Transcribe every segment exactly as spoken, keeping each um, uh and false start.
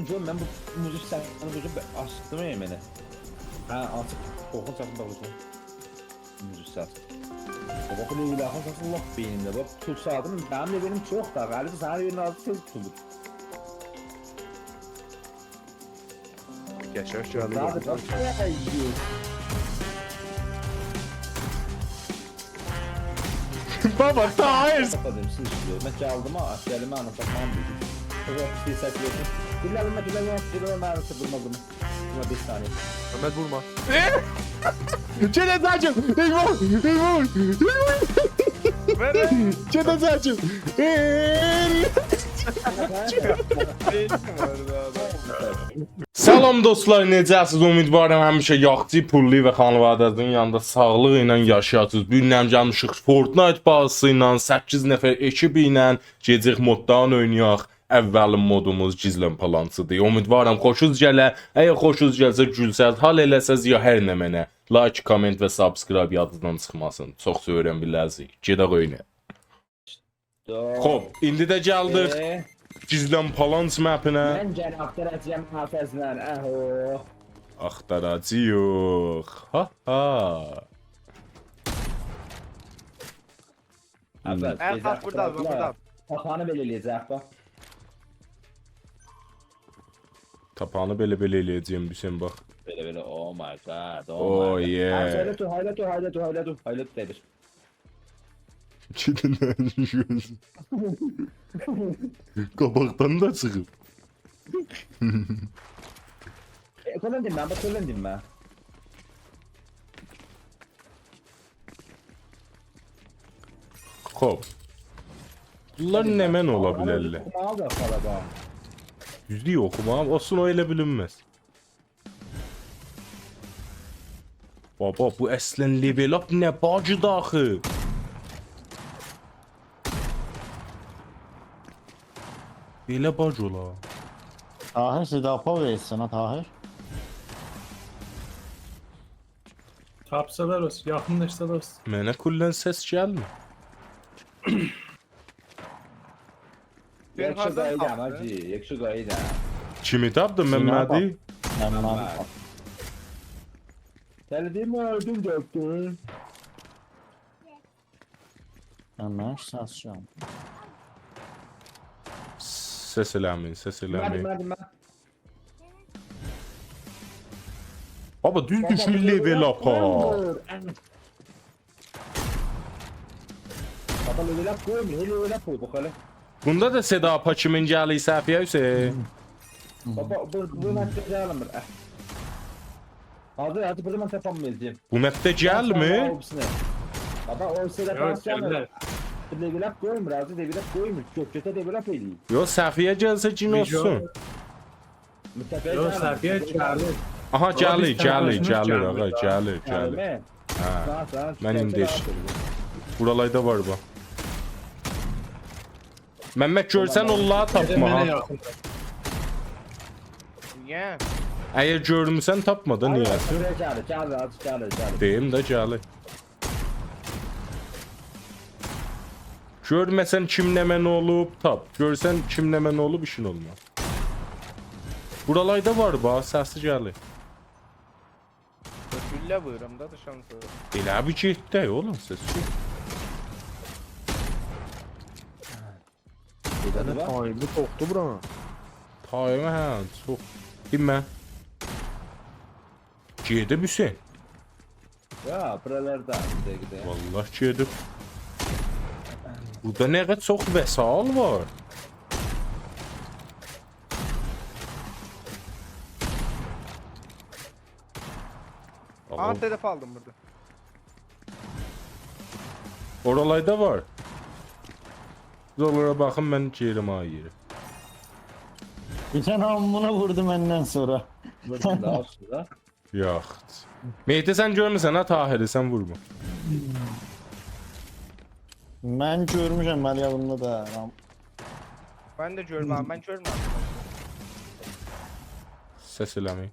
گؤر، من بو موزیک سسینی قویدوم، آچدیم یئمنی. هه، آچیب، قورخونج سسینی باغلایاجاغام. موزیک سسی. بابا، بو لئیلاخین سسی لاپ بئینیمده. باخ، توت ساعتیم، منیم لئوئلیم چوخ دا، غریب سنین لئوئلین آزی تئز توتولور. گئچک گلدیک. زادی باخ، بابا، طاهر! قاپادیم، سیز ایشله‌ییر. من گلدیم ها، گلیم، آنا، ساخلام دئدیم. بابا، بیر سس وئردیم. بیلله‌یی، من بیلله‌یی، بیلله‌یی، منیم سیردیرمادیم. بونا بیر ثانیه. محمد، وورما. گئده‌جک! ای وور! ای وور! ای وور! وئر، وئر. گئده‌جک! ای! سلام دوستلار، نئجه‌سیز؟ امیدوارام همیشه یاخشی، پوللی و خانواده‌زین یانیندا ساغلیق ایله یاشایاسینیز. بو گون هم گلمیشیک Fortnite بازیسی ایله، سککیز نفر اکیب ایله گئدیریک مودلارین اوینایاق. اولین مودوموز گیزلن پالانسی‌دیر. امیدوارام خوشوز گله. اگر خوشوز گلسه، گولسز، حال ائله‌سز یا هر نمنه، لایک، کامنت و سابسکرایب یادینیزدان چیخماسین. چوخ سئویرم بیله‌زی. گئدک اوینا. دور. خوب، ایندی ده گلدیک ائه. گیزلن پالانس مپینه. من گل آختاراجاغام حافظله، اهو. آختاراجاغیق. ها ها. حافظ، اه، گئدک باخ، بورادا، آختاراجاغیق. بورادا. تاپانی بئله ائله‌یه‌جک، باخ. تاپانی بئله، بئله ائله‌یه‌جم، حسین، باخ. بئله، بئله، oh my God, oh my God. Oh yeah. هه، هایلا تو، هایلا تو، هایلا تو، هایلا تو، هایلا تو، دئییر. ایکی دنه دوشور. قاباقدان دا چیخیب. ائه، کولن دینمه، باخ، کولن دینمه. خوب. بونلار نمنه اولا بیلرلر؟ اوخوماغی دا آپار آدام. دوزدور، اوخوماغی. اولسون، او ائله بیلینمز. بابا، بو اصلاً level up نه باگی‌دیر آخی؟ بئله باگ اولا. طاهر، صدا پا وئرسن ها، طاهر. تاپسالار اولسون، یاخینلاشسالار اولسون. منه کلاً سس گلمیر. یاخشی قاییدام، حاجی، یاخشی قاییدام. کیمی تاپدین، کیمی ممدی؟ تاپ-، ممدی. تاپ. تلدیم، اؤلدون، گؤردون. من، من سسیام. سس ائله‌مه‌یین، سس ائله‌مه‌یین. من، من، من. بابا، دوز دوشور level up-ا. بابا، level up قویمور، level up قوی، باخ هله. بوندا دا صدا پا کیمین گلیر صفیه، حسین؟ بابا، بو، بو مپده گلمیر، اه. حاجی، حاجی، بورادا من تاپانمایاجاغام. بو مپده گلمیر؟ بابا، او صدا پا گلمیر. یوخ، گلمیر. Level up قویمور، حاجی، level up قویمور. گؤت-گؤته level up ائله‌ییر. یوخ، صفیه گلسه گئنه اولسون. متفق یوخ، دئییلم. صفیه گلیر. آها، او گلیر، بیز گلیر، سربازیمیز گلیر، گلمیر. آقا، گلیر، گلیر. گلمیر. هه. ساغ، ساغ، من ایندی گلسه ائشیت-، راحت اولور. بورالاردا وار، باخ. ممد، گؤرسن، اونلاری تاپما، منه ها. یاخین. نییه؟ اگر گؤرموسن، تاپما دا، آی، نییه؟ آی، گلیر، گلیر، گلیر، گلیر. دئییم ده، گلیر. گؤرمه‌سن کیم نمنه اولوب، تاپ. گؤرسن کیم نمنه اولوب، ایشین اولماز. بورالاردا وار، باخ، سسی گلیر. گولله وورورام دا، شانس یوخ. ائله بیر گئتدی، اوغلوم، سس یوخ. بیر دنه تایملی چوخدو بورا. تایمی، هه، چوخ. بیلمم. گئدیب حسین. یا، بورالاردا، بیر دقیقه. والله گئدیب. بورادا نه قدر چوخ وسایل وار. آها، آها. تلف آلدیم بورادا. اورالاردا وار. سیز اونلارا باخین، من گئدیرم ها یئره. بیر دنه آمبونا ووردو مندن سونرا. ووردون دا، آلسین دا. یوخ. مهدی، سن گؤرموسن ها طاهری، سن وورما. من گؤرموشم، ولی یادیمدا دا. من ده گؤرمم، من گؤرمم. سس ائله‌مه‌یین.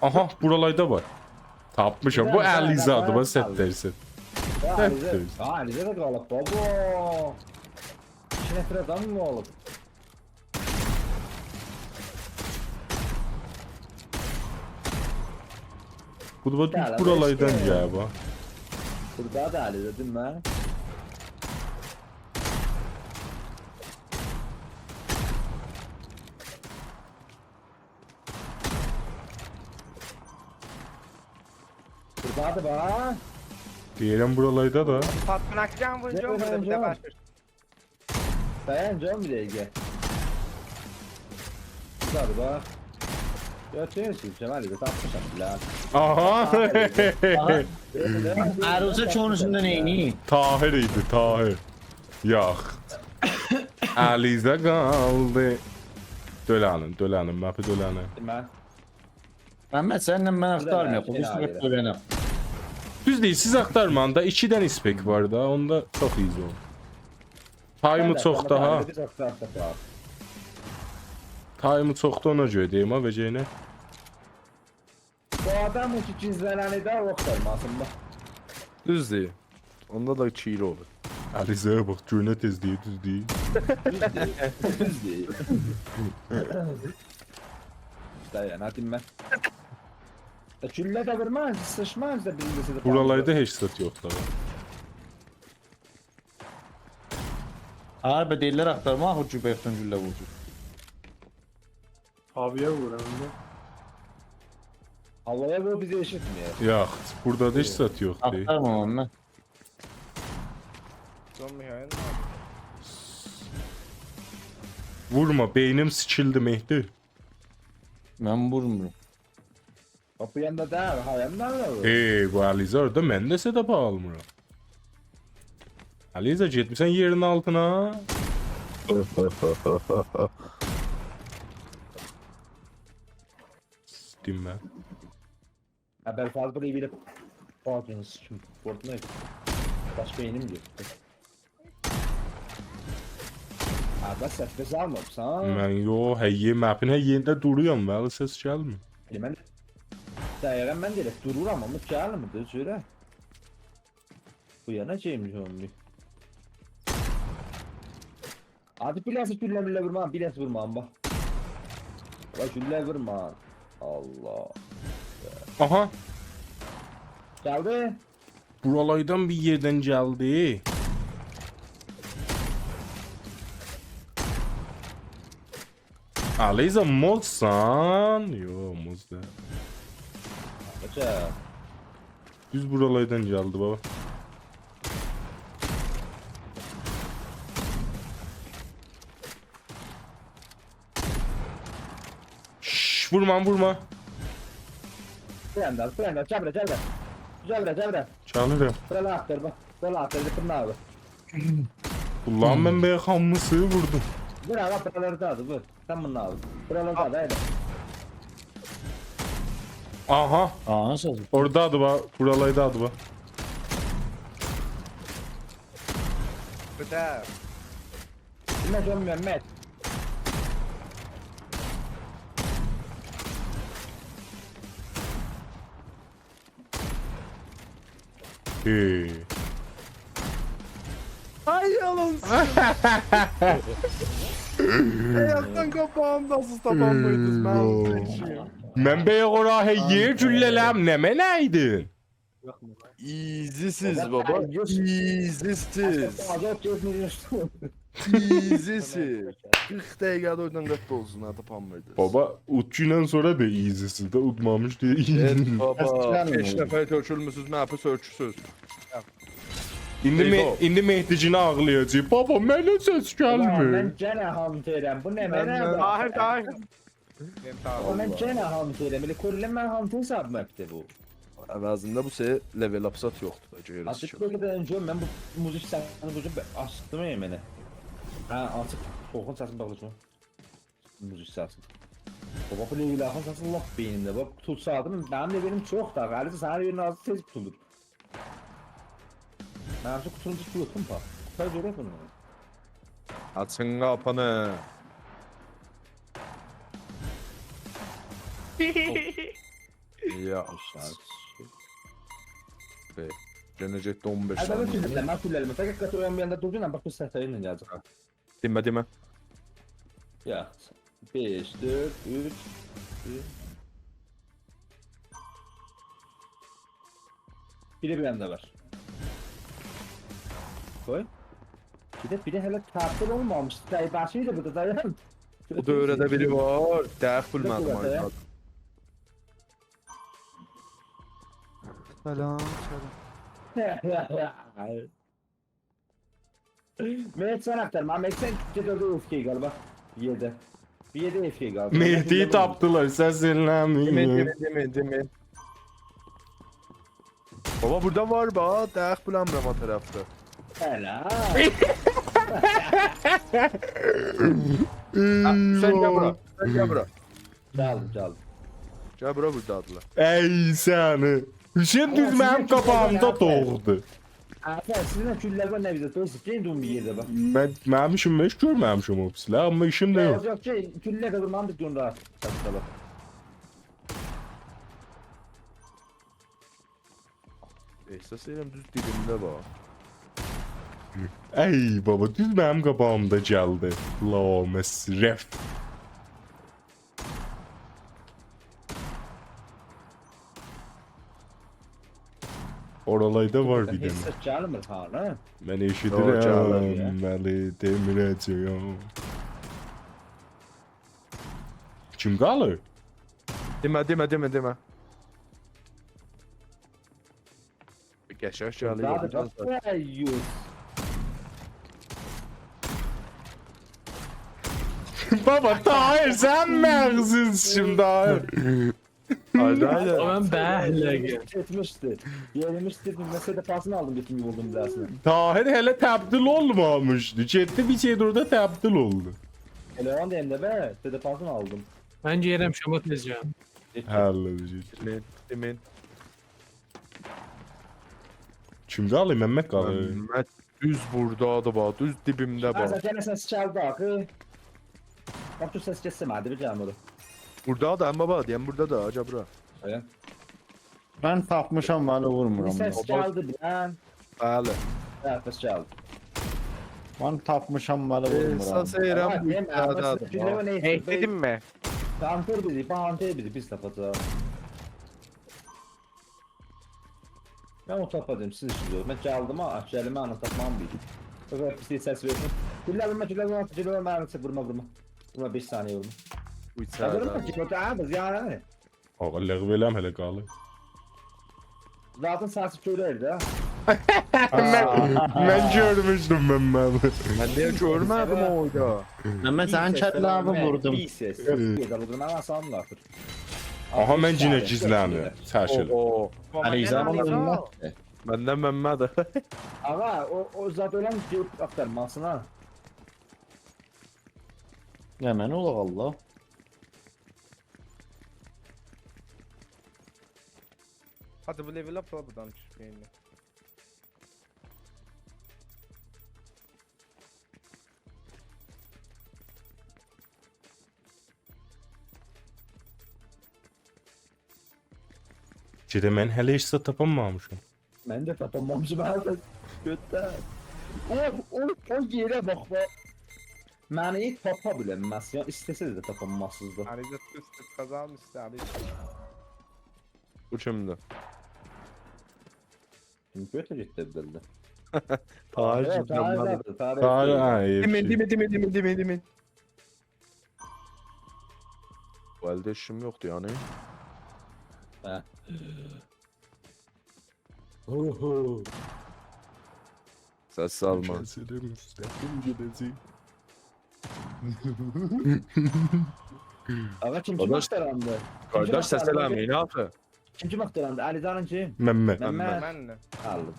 آها، بورالاردا وار. تاپمیشام. بو علیزادی، باخ، صد درصد. یا، صد درصد. علیزه، ها، علیزه ده قالیب، بابا. ایکی نفر آدام مو اولوب؟ بو دا دوز بورالایدان گلیر، باخ. بوردا دا علی دئدیم من. بوردادیر، باخ. دئییرم، بورالایدا دا. پاتلان اکجم، وورجام، بوردا بیر ده باشلاییر. دایان جان بیر دقیقه. بوردادیر، باخ. یا، چنین سیلچم، علی، تاپمیشام بیله. آها. آها. عروسه چونوسوندا نئینی؟ طاهر ایدی، طاهر. یوخ. علیزه قالدی. دؤله‌نین، دؤله‌نین، مپی دؤله‌نین. من. محمد، سنینله من آختارمیراق، بو بیز دؤله‌نک. دوز دئییر، سیز آختارمایین دا، ایکی دنه اسپک وار دا، اوندا چوخ ایزی اولور. تایمی چوخدو ها. تایمی چوخدو، اونا گؤره دئییم ها، وئجه‌ینه. بو آدام کی گیزله‌ننی ده آختارماسین، باخ. دوز دئییر. اوندا دا کیری اولور. علیزه‌یه باخ، گؤر نه تئز دئییر، دوز دئییر. دوز دئییر. دوز دئییر. دایان، هادی من. ائ، گولله ده وورما، سیچما، بیزه بیرینجی ده. بورالاردا هئچ زاد یوخدور. هاربی دئییرلر آختارما، او گوبکدن گولله ووردو. هاوایا وور، اؤنده. هاوایا وور، بیزی ائشیتمیر. یوخ، بوردا دا هئچ زاد یوخدور. آختارمام من. Zombi yayın mı? وورما، بئینیم سیکیلدی، مهدی. من وورمورام. باخ، بو یاندا دا، ها، یاندا دا وور. ائی، بو علیزه اورادا، من ده صدا آلمیرام. علیزه، گئتمیسن یئرین آلتینا؟ دئییم من. ابوالفضل بورایا گیریب. آغزینی سیکیم. Fortnite. داش بئینیم گئتدی. هه، بس سس آلمیرسان؟ من یوخ، هر یئر، مپین هر یئرینده دورورام، ولی سس گلمیر. ائله من، دقیقا من ده ائله دورورام، آمما گلمیر، دوز یئره. بو یانا گئیمیر اونلو. هادی، بیر دنه گولله، گولله وورما، بیر دنه وورما، آمما. باخ، گولله وورما. الله. آها. گلدی. بورالایدان بیر یئردن گلدی. علیزه، موزسان؟ یوخ، موز دئییل. نئجه؟ دوز بورالایدان گلدی، بابا. شش، وورما، وورما. بوراندا، بوراندا، گل بورا، گل بورا. گل بورا، گل بورا. چالیرام. بورالاری آختار، باخ. بورالاری آختار، بیر دورنا آبی. اولان، من بیر هامیسینی ووردوم. وور، آبی، بورالاری دا آدی، وور. سن بونو آل. بورالاری دا آدی، هایدی. آها. آها، سؤز. اوردادیر، باخ. بورالایدادیر، باخ. بیر ده. محمد، محمد. هئی. آی، یالان. آیاقدان قاپاغیمی دا سیز تاپانمایدینیز، منیم. من بیر اورا هئی یئر گولله‌لم، نمنه ایدی؟ ایزی‌سیز، بابا، بابا، ایزی‌سیز. ایزی‌سیز. آزاد گئتمیر. ایزی‌سیز. قیرخ دقیقه‌ده اوردان قات اولسون، هه، تاپانمایدینیز. بابا، اوتکوندن سونرا دا ایزی‌سیز ده، اوتمامیش دئییل. ائت، بابا، بس جانیم. بئش نفر تؤکولموسونوز، مپی سؤکوسوز. ایندی مه-، ایندی مهدی‌گینه آغلایاجاق. بابا، منه سس گلمیر. بابا، من گئنه هانترم. بو نه، منه باخ. طاهر، طاهر. بابا، من گئنه هانترم. ائله کلاً من هانتر حسابیم اپدی بو. عوضینده بو سری level up زاد یوخدور، بلکه آزیق گؤره‌سیز. بیر دقیقه دایان گؤروم، من بو موزیک سسینی قویدوم، آچدیم ائمنه. هه، آچیق. قورخون سسینی باغلا شونو. موزیک سسینی. بابا، بو لیلاخین سسی لاپ بئینیمده. باخ، توتسایدیم، منیم لئولیم چوخدور. علی، سنین لئولین آز تئز قوتولور. منیم اوچون قوتولونجا قوتولوب، باخ. قوتار گؤرک بونو. آچین قاپینی. یا. آشاغی دوشدو. بئ، یئنه گئتدی اون بئش ثانیه. هه، من سورلرم، من سورلرم. فقط قاتی اویان بیر یاندا دورسون، باخ، بو سس‌لرله گله‌جک. دئمه، دئمه. یا، بئش، دؤرد، اوچ، بیر. بیری بیر یاندا وار. قوی. بیر ده، بیر ده هله تبدیل اولمامیش. سیزه باشی ایله بوردا دایان. بو دؤوره‌ده بیری وار. دخ بیلمه‌دیم، بیر ده آی بوردا. سلام، سلام. مهدی، سن آختار، من مهدی، سن گئت اورادا اف کی قال، باخ. یئرده. بیر یئرده اف کی قال. مهدی‌یی تاپدیلار، سس ائله‌مه‌یین. دئمه، دئمه، دئمه، دئمه. بابا، بوردا وار، باخ، دخ بیلمه‌دیم او طرفده. هله. ها، سن گل بورا، سن گل بورا. گلدیم، گلدیم. گل بورا، بوردادیلار. ای سنی. حسین دوز منیم قاباغیمدا دوغدو. آ، سن، سیزینله گوللر وار، نه بیزه؟ دوست، گئدین دورون بیر یئرده، باخ. من، منیم ایشیمده هئچ گؤرمه‌میشم او پیسلری، آمما ایشیم ده یوخ. یوخ، یوخ، گئدین، گولله قازان، منیم ده دورون راحت. احساس ائدیرم دوز دیبیمده، باخ. ای بابا، دوز منیم قاباغیمدا گلدی. لامصرف. اورالاردا وار بیر دنه. هئچ سس گلمیر، ها، نه؟ من ائشیدیرم، یوخ، گلمیر یا. ولی دئمیره‌جه‌یم. کیم قالیر؟ دئمه، دئمه، دئمه، دئمه. بیر قشنگ گلیر. داها دا چوخ دئیوس. بابا، طاهر، سن مغزین شیمدی، طاهر. هایدی، هایدی. آمما من بهلگم. گئتمیشدی. یئریمیشدی، من صدفاسینی آلدیم، گئتدیم، ووردوم بیراسینی. طاهر هله تبدیل اولمامیشدی. گئتدی، بیر شئی ده اورادا تبدیل اولدو. ائله اونو دئییم ده، به، صدفاسینی آلدیم. من گلیرم، شما تئز گلین. هلله‌ده‌جک. دئمین، دئمین. کیم قالیر؟ ممد قالیر. ممد دوز بوردادیر، باخ، دوز دیبیمده، باخ. هه، سن، سن، سس گلدی آخی. باخ، دور، سس گئتسه، منه بیر گلمیر. بوردادیر، آمما باخ، دئیم، بوردادیر، آجا بورا. هه. من تاپمیشام، ولی وورمورام. سس گلدی بیردن. بلی. هه، سس گلدی. من تاپمیشام، ولی وورمورام. احساس ائدیرم، آمما بو دئمه، آمما ایچریده‌دیر، سس گلدی، باخ. نه ایسته‌ییر؟ هئک دئدیم من؟ کانتور بیزی، بانتور بیزی، بیز تاپاجاغیق. من اونو تاپاجاغام، سیز ایشینیز یوخ. من گلدیم ها، گلیم، من اونو تاپمام بیلدیم. یوخ، یوخ، بیر شئی سس وئردیم. گولله وورما، گولله وورما، گولله وورما، منیم اوچون وورما، وورما. وورما، بیر ثانیه وورما. بو ایچریده. وورما، گولله، هه، قیز، یعنی. آغا، لغو ائله‌م هله قالیر. زاتن سسی گؤرر ده. من، من گؤرموشدوم ممدی. من نییه گؤرمه‌دیم اورادا؟ ممد، سنین کلله‌نی ووردوم. بیر سس. یوخ، بیر ده ووردوم، من آسانیم آخیر. آها، من یئنه گیزلنیرم. چک ائله. اوهو. علیرضا، آمما اولماز کی. مندن ممدی. آغا، او، او زاد اؤلن گئدیب آختارماسینا. نه، من اولاق الله. هادی، بو level up لا، بورادان چیخ یئنه. گئده، من هله هئچ زاد تاپانمامیشام. من ده تاپانمامیشام، هر کس گؤتده. او، او، او یئره باخ، باخ. منی تاپا بیلنمز، یا ایسته‌سز ده تاپانمازسینیز دا. علیرضا، توت، توت، قازانمیشدی، علیرضا. بو کیمدیر؟ کیم گؤتور گئتدی بیلدی؟ طاهر، طاهر گیزلنمه‌دی. زادی، طاهر. طاهر، هه، دئمین، یئتیشدی. دئمین، دئمین، دئمین، دئمین. بو الده ایشیم یوخدور، یعنی. هه. اوهو. سس سالما. کسیلیم، سسیم گئده‌جک. آغا، کیم کیمی قارداش، آختاراندی؟ کیم کیمی قارداش، سس آختاراندی؟ ائله‌مه‌یین آخی. کیم کیمی آختاراندی؟ علیرضانین کیم؟ ممد. ممد. ممد. آلدیم.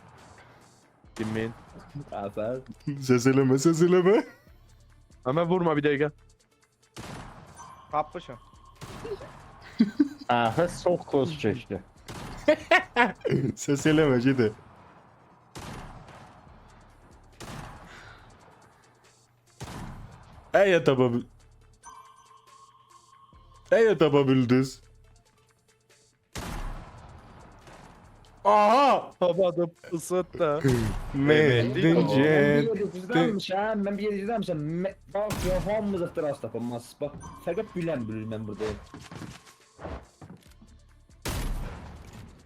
کیمین؟ آفرین. سس ائله‌مه، سس ائله‌مه. ممد، وورما بیر دقیقه. تاپمیشام. آخی چوخ close چکدی. سس ائله‌مه، گئده. اگر تاپا بیل-، اگر تاپا بیلدینیز. آها! تاپادیم، ایسیتدی. مهدی، مهدی، من بیر گئتدی. یئرده گیزلنمیشم، من بیر یئرده گیزلنمیشم. مه-، باخ، یا، هامیمیز اختراس تاپانماز. باخ، فقط بیلن بیلیر من بوردایام.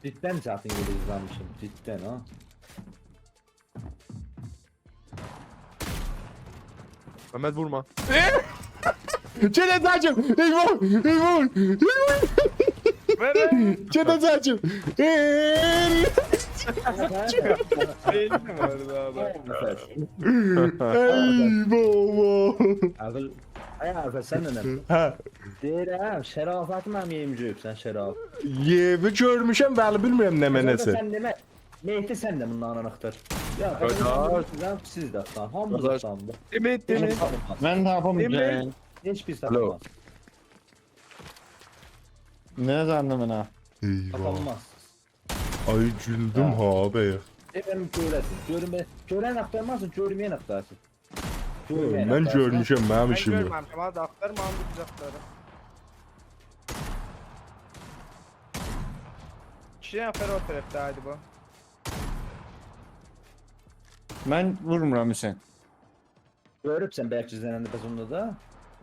جداً چتین یول ایزله‌میشم، جداً ها. ممد، وورما. گئده‌جه‌یم! ای وای! ای وای! ای وای! وئر، وئر. گئده‌جه‌یم! ای! بئینیم وار دا آدام. ای بابا! عادل، آی عادل، سن ده نه؟ هه. دئییرم، شرافتی منیم یئییمی گؤروبسن، شرافت. یئییمی گؤرموشم، ولی بیلمیرم نمنه‌سی. سن دئمه، مهدی، سن ده بونلارلا آختار. یا، قارداش. سیز ده آختارین، هامیمیز آختارین. دئمه، دئمه. هئچ بیریمیز تاپاماز. من تاپامیرام. دئمه. هئچ بیریمیز تاپاماز. آلو. نه زنده منه؟ ای وای. تاپاماز. آی، گولدوم ها. ها، بیه. ائ، من گؤره‌سین. گؤرون، گؤرن آختارماسین، گؤرمه‌ین آختارسین. گؤرمه‌ین آختارسین. من گؤرموشم، منیم ایشیم بو. من گؤرمه‌میشم، آدی آختارما، آدی بیز آختاراق. ایکی نفر او طرفده ایدی بو. من وورمورام، حسین. گؤروبسن بلکه زننده بس اوندا دا.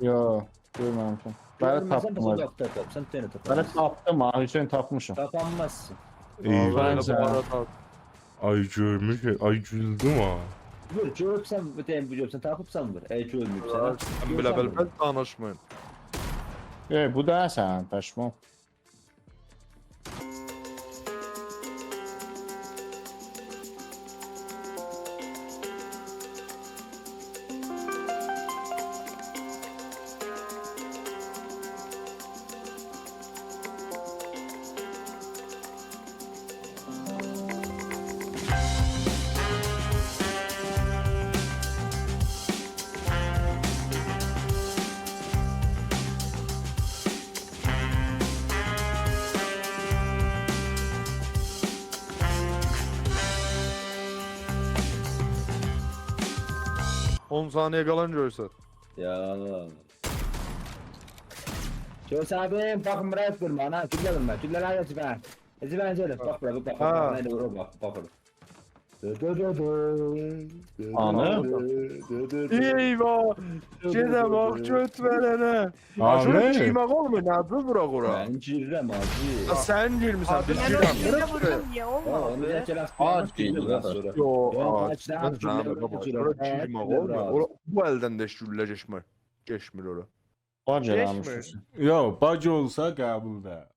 یو، گؤرمه‌میشم. بلی، گؤرمه‌سن، تاپدیم بس اوندا آدی. آختار، تاپ، سن دئنه تاپامازسین. بلی، تاپدیم ها، حسین، تاپمیشام. تاپامازسین. ای، آی، وای. بونلاری دا بو آرادا. آی، گؤرموشم، آی، گولدوم ها. وور، گؤروبسن، بیر دنه وور، گؤروبسن، تاپیبسان وور. ای، گؤرمه‌ییبسن، ها. سن بیله، گؤرسن بیله، وور. دانیشمایین. ائ، بو دا سن، پشمام. اون ثانیه قالان گؤرسن. یا. گؤرسن، باخ، مراد وورما، آنا، گولله وورما، گولله‌لر ازبر. ازبر، ازبر، باخ، بورا، باخ، باخ، ها. باخ، نه وورور، باخ، باخ، باخ. دو، دو، دو، دو. دو، دو، آنا. دو، دو، دو، دو. ای وای، دو، دو، گئده دو، باخ، دو. گؤت وئرنه. آنا. آجی، گیرمک اولمور، نه بو بورا، بورا؟ من گیریرم، حاجی. یا سن گیرمیسن، آبی، بیز من گیریریک. اؤزومه ووروم، نییه اولمادی؟ ها، اونو بیر کره آز گیرمک گیرمک اولمور. یوخ، یوخ، آز. آز، آز، آز، آز، آز، آز. بو الدن ده هئچ گولله کئچمیر. کئچمیر اورا. بو الدن ده هئچ گولله کئچمیر. کئچمیر اورا. باگ یارانمیش. کئچمیر. یوخ، باگ اولسا قبول دئییل.